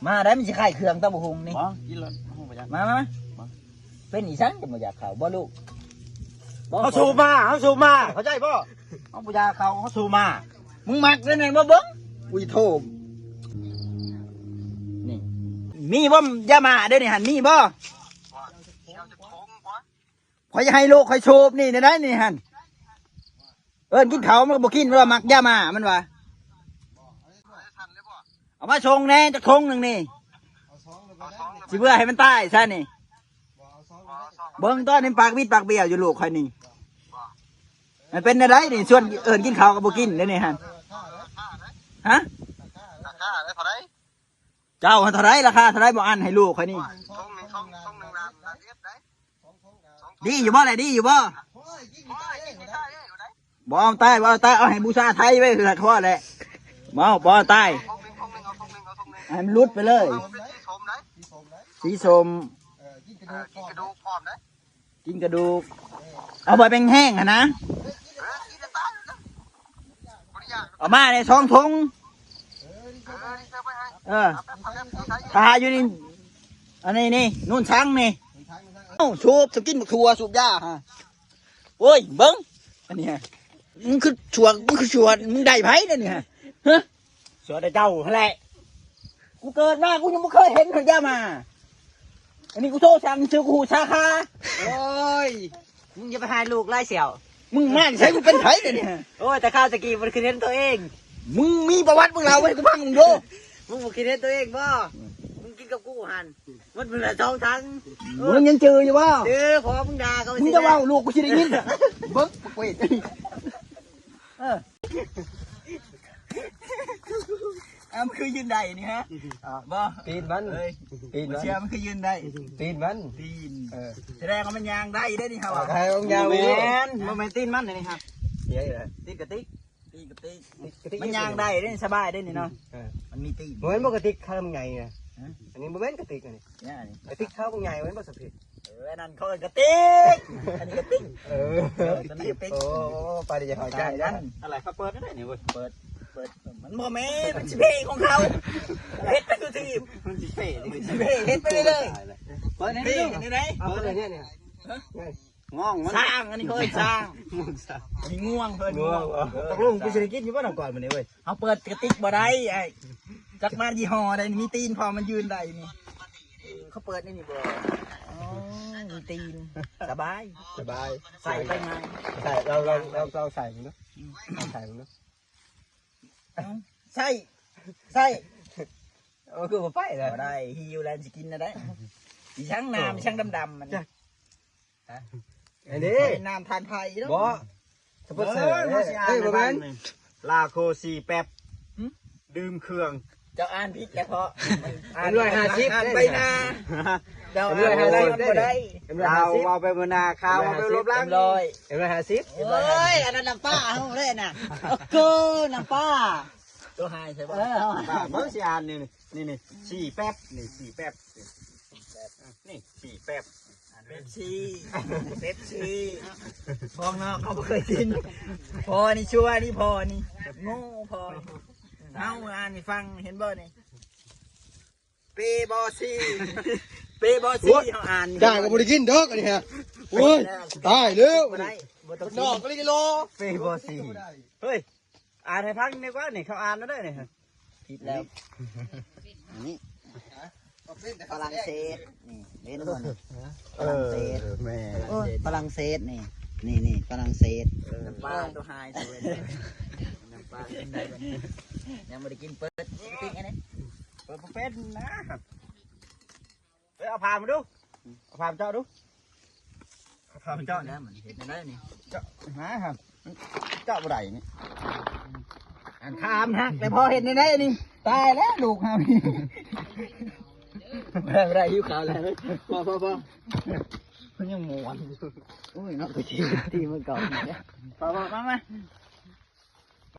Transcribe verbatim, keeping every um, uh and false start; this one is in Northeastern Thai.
มาได้มันสิขายเครื่องตำบักหุ่งนี่ บ่กินแล้วห้องประหยัด มามามา มา เป็นอีสังจะบ่อยากเข้าบ่ลูก บ่ เขาสูบมา เขาสูบมา เข้าใจบ่ เขาบ่อยากเข้า เขาสูบมา มึงมักเด้อนั่นบ่เบิ่ง อุ้ยโทม นี่ มีบ่ยามาเด้อนี่หั่น มีบ่ ข้อยจะให้ลูกข้อยสูบนี่ได้นี่หั่น เอิ้นกินข้าวมันก็บ่กิน มันว่ามักยามา มันว่า เอามาส่งแหน่จักถุงหนึ่งนี่ สิเพื่อให้มันตายซะนี่ เบิ่งตอนนี้ปากบิดปากเบี้ยวอยู่ลูกข้อยนี่ มันเป็นอะไรนี่ ชวนเอิ้นกินข้าวก็บ่กินเด้อนี่หั่น ฮะ ราคาได้เท่าไหร่ เจ้าเท่าไหร่ ราคาเท่าไหร่ บ่อั้นให้ลูกข้อยนี่ ถุงหนึ่ง ถุง ถุงหนึ่งล้าน ล้านเอ็ดได้ ดีอยู่บ่แหละ ดีอยู่บ่ บ่เอาตาย บ่เอาตาย เอาให้บูชาไทยไว้คือพอแหละ บ่เอา บ่เอาตาย ให้มันหลุดไปเลย สีส้ม กินกระดูก เอาไปเป็นแห้งหั่นนะ เอามาในสองถุง เออ ถ้าอยู่นี่ อันนี้นี่ นู่นช้างนี่ เอ้า สูบ สูบกินบักถั่ว สูบยาฮะ โอ้ย เบิ่ง อันนี้ฮะ มึงคือชวน มึงคือชวน มึงได้ไผเนี่ยนี่ฮะ ฮะ ชวนแต่เจ้าหั่นแหละ กูเกิดมา กูยังบ่เคยเห็นหนยามา อันนี้กูโทรสั่งซื้อ กูฮู้สาขา โอ้ย มึงอย่าไปหาลูกหลายเสี่ยว มึงมาใช้กูเป็นไผเนี่ยนี่ฮะ โอ้ย แต่ข้าวตะกี้มันคือเห็นตัวเอง มึงมีประวัติมึงเล่าให้กูฟังมึงดู มึงบ่คิดเห็นตัวเองบ่ มึงกินกับกูหั่น มันเป็นละสองถัง มึงยังจืออยู่บ่ เออ พอมึงด่าเขา มึงจะเว้าลูกกูสิได้ยิน เบิ่งปากเวท เออ อ่ะ มันคือยืนได้นี่ฮะ อ่ะ บ่ ตีนมัน เอ้ย ตีนมัน เชื่อมันคือยืนได้ ตีนมัน ตีน เออ แสดงว่ามันยางได้ได้นี่ครับ เอาใครเอายาง บ่แม่น บ่แม่นตีนมันนี่ครับ เดี๋ยวนะ ตีนกระติก ตีนกระติก กระติก มันยางได้ได้นี่ สบายได้นี่เนาะ เออ มันมีตีน บ่แม่นบ่กระติกข้างใหญ่ไง ฮะ อันนี้บ่แม่นกระติกอันนี้ เนี่ยนี่ กระติกข้าวใหญ่มันบ่สำเร็จ เออ อันนั้นเขาเอิ้นกระติก อันนี้กระติก เออ เออ ตัวนี้กระติก โอ้ ปลาเดียวเข้าใจ นั่น อะไร เขาเปิดได้นี่เว้ย เปิด เปิด มันบ่แม่น มันสิเพลงของเขา เฮ็ดไปทุกทีม มันสิเพลง มันสิเพลง เฮ็ดไปเลย เปิดให้ เพลง ดู อันนี้ไหน เอาไปเลยเนี่ย เนี่ย ฮะ ง่วงมัน สร้าง อันนี้เขาเอิ้นสร้าง ง่วงสร้าง อันนี้ง่วง เพิ่นง่วง ง่วง เออ ตกลงกูสิได้กินอยู่บ่น้ำก่อนมื้อนี้เว้ย เขาเปิดกระติกบ่ได้ไอ้ จักมายี่ห้อใดนี่ มีตีนพอมันยืนได้นี่ เขาเปิดนี่นี่บ่ อ๋อ มีตีน สบาย สบาย ใส่ไปไง ใส่ เรา เรา เรา เราใส่มันเนาะ ใส่มันเนาะ ใส่ ใส่ เออ คือบ่ไปเลย บ่ได้ หิวแล้วสิกินนะได้ อีช่างน้ำ โอ้ อีช่างดำๆ มัน จ้ะ ฮะ อันนี้ เป็นน้ำทานไพรเนาะ บ่ สปอนเซอร์ เออ มาสิอ่าน เอ้ย บ่แม่น ลาโคสี่แป๊บ หึ ดื่มเครื่อง เจ้าอ่านผิดแล้วเพราะ มันอ่าน ร้อยห้าสิบ อ่านไปนา เจ้าอ่าน ร้อยห้าสิบ บ่ได้ เอ็มร้อยห้าสิบ เราเอาไปมื้อหน้า ข่าวเอาไปลบล้าง เอ็มร้อย เอ็มร้อยห้าสิบ เอ้ย อันนั้นน้ำปลาเฮาเลยน่ะ โอ้โห น้ำปลา ตัวหายใช่ปะ เออ เอา ป้าเบิ่งสิอ่านนี่ นี่ นี่ สี่แป๊บ นี่ สี่แป๊บ นี่ สี่แป๊บ เป๊ปซี่ เป๊ปซี่ พองนอกเขาบ่เคยกิน พอนี่ชัวร์นี่ พอนี่ โง่พอนี่ เฮาอ่านให้ฟัง เห็นบ่นี่ เปบอซี่ เปบอซี่ โอ๊ย เฮาอ่าน จ้างก็บ่ได้กินดอกอันนี้ฮะ โอ๊ย ตายแล้ว บ่ได้ บ่ต้องกิน นอกก็เลยกิโล เปบอซี่ เฮ้ย อ่านให้ฟังดีกว่านี่ เขาอ่านแล้วเด้อนี่ ผิดแล้ว อันนี้ ฝรั่งเศส นี่ เล่นบ่นี่ เออ ฝรั่งเศส แม่ โอ้ย ฝรั่งเศส นี่ นี่ นี่ ฝรั่งเศส เออ น้ำปลาตัวหายตัวเว้ย น้ำปลาตัวใดวะเนี่ย ยังบ่ได้กิน เปิดติ๊กอันนี้ เปิดบ่เป็นนะ เฮ้ย เอาผ้ามาดู เอาผ้ามาเจาะดู เอาผ้ามาเจาะ แล้วมันเห็นได้นี่ เจาะ หาครับ เจาะบ่ได้นี่ อันข้ามหัก แต่พอเห็นได้นี่ ตายแล้วลูกเฮานี่ บ่ได้ บ่ได้ หิวข้าวแล้ว พอ พอ พอ มันยังม่วน โอ้ยเนาะ ไปที่ ที่เมื่อก่อนเนี่ย พอ พอ มา มา